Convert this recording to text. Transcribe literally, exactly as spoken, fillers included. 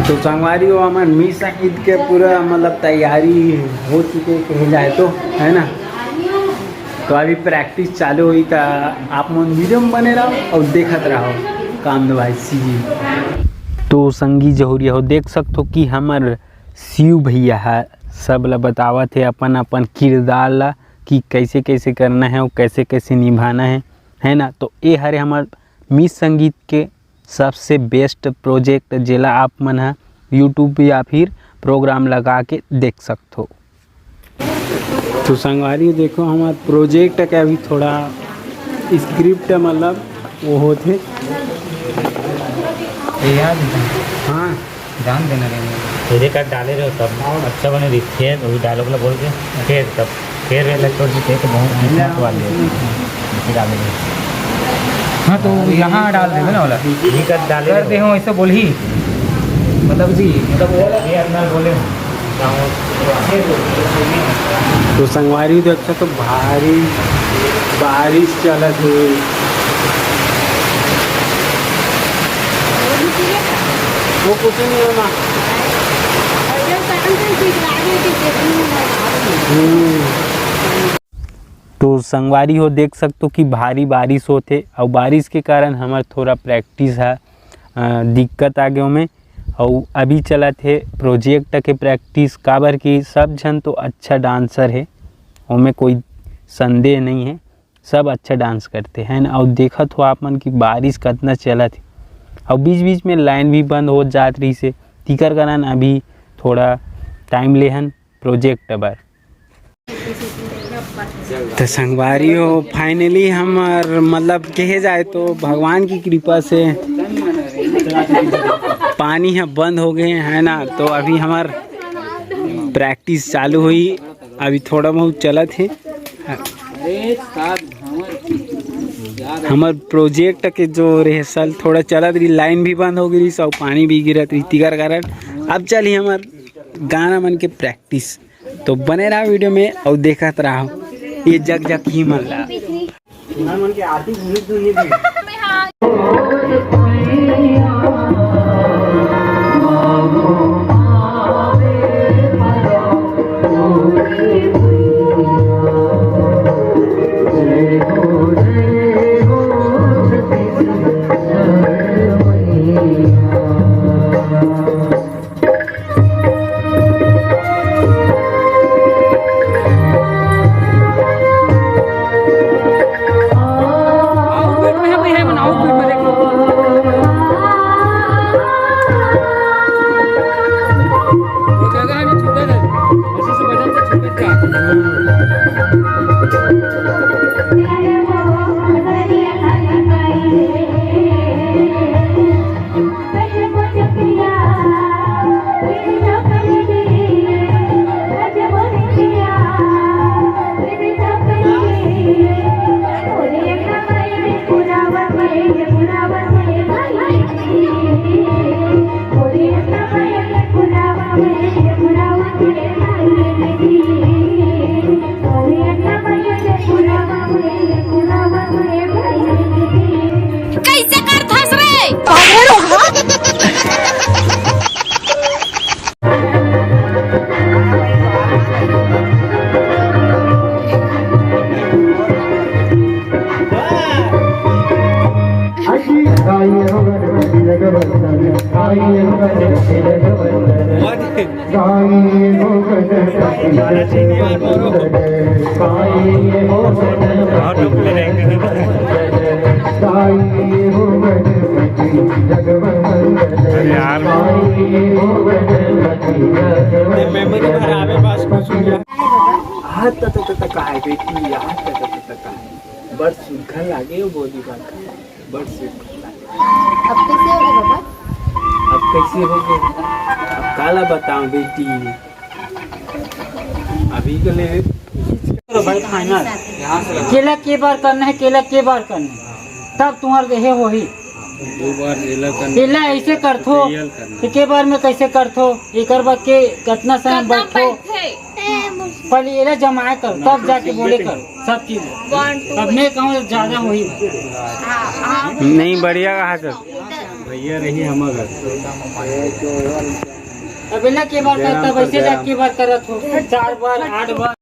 तो संगवारी हो, हमर मिस संगीत के पूरा मतलब तैयारी हो चुके कहे जाए तो, है ना। तो अभी प्रैक्टिस चालू होई, त आप मन वीडियो में बने रहो और देखत रहो काम दो भाई सीजी। तो संगी जहुरिया हो, देख सकथो कि हमर शिव भैया ह सब ला बतावत हे अपन अपन किरदार ला, कि कैसे कैसे करना है और कैसे कैसे निभाना है, है ना। तो ये हरे हमर मिस संगीत के सबसे बेस्ट प्रोजेक्ट, जेला आप मन ह यूट्यूब या फिर प्रोग्राम लगा के देख सकथो। तो संगवारी देखो, हमार प्रोजेक्ट के अभी थोड़ा स्क्रिप्ट मतलब वो होथे। ये याद है? हाँ। जान देना रे। तेरे का डाले रहो तब अच्छा बने रही। फिर वही डायलॉग ला बोल के फिर तब फिर इलेक्ट्रोड से तो बहुत हिम्मत वाले हैं। इसे डाले रहो। हाँ, तो यहाँ डाल देबे ना वाला। ये कर डाले कर दे रहो। हो, ऐसे बोल ही। मतलब जी, मतलब ये अंदर बोले। तो संगवारी देख सकथो भारी बारिश चलत हे। वो कुछ नहीं है माँ। हम्म। तो संगवारी हो देख सकथो कि भारी बारिश होथे अउ बारिश के कारण हमर थोड़ा प्रैक्टिस ह, अ, दिक्कत आ गे ओमे। अउ अभी चलत हे प्रोजेक्ट के प्रैक्टिस, काबर कि सब झन तो अच्छा डांसर हे, ओमे कोई संदेह नहीं है, सब अच्छा डांस करते हैं। अउ देखत हो आप मन कि बारिश कतना चलत हे, अउ बीच बीच में लाइन भी बंद हो जात रहिस हे, तिकर कारण अभी थोड़ा टाइम लेहन प्रोजेक्ट बर। तो संगवारी हो, फाइनली हमर मतलब कहे जाए तो भगवान की कृपा से पानी ह बंद हो गए है ना। तो अभी हमर प्रैक्टिस चालू हुई, अभी थोड़ा बहुत चलत हे। हमर प्रोजेक्ट के जो रिहर्सल थोड़ा चलत रही, लाइन भी बंद हो गई रही, सब पानी भी गिरत रही, तिकर कारण अब चली हमर गाना मन के प्रैक्टिस। तो बने रहा वीडियो में और देखत रहो ये जग जग ही मन ला। कैसे करथस रे? अरे यार। ये मेमोरी भरावे बस कुछ नहीं। हाथ तक तक तक आए बेटी, हाथ तक तक तक आए। बड़ सुघर लागे वो बोली बात। बड़ सुघर लागे। अब कैसे होगे बाबा? अब कैसे होगे? अब काला बताऊं बेटी। अभी के लिए चलो भाई, फाइनल। केला के बार करना है, केला के बार करना है, तब तुम्हार देहे होही। दो बार एला करना। एला ऐसे करथो, रियल करना। तो के बार में कैसे करथो, एकर बाद के कितना समय कितना बैठो, बैठे? पहले एला जमाए कर, तब जाके बोले कर सब चीज। One, two। अब मैं कहूँ ज्यादा होही। हाँ, हाँ। नहीं, बढ़िया कहा सर। भैया रही हमर घर। अब एला के बार जय राम करता, वैसे जय राम। जाके बार करत हो, चार बार, आठ बार।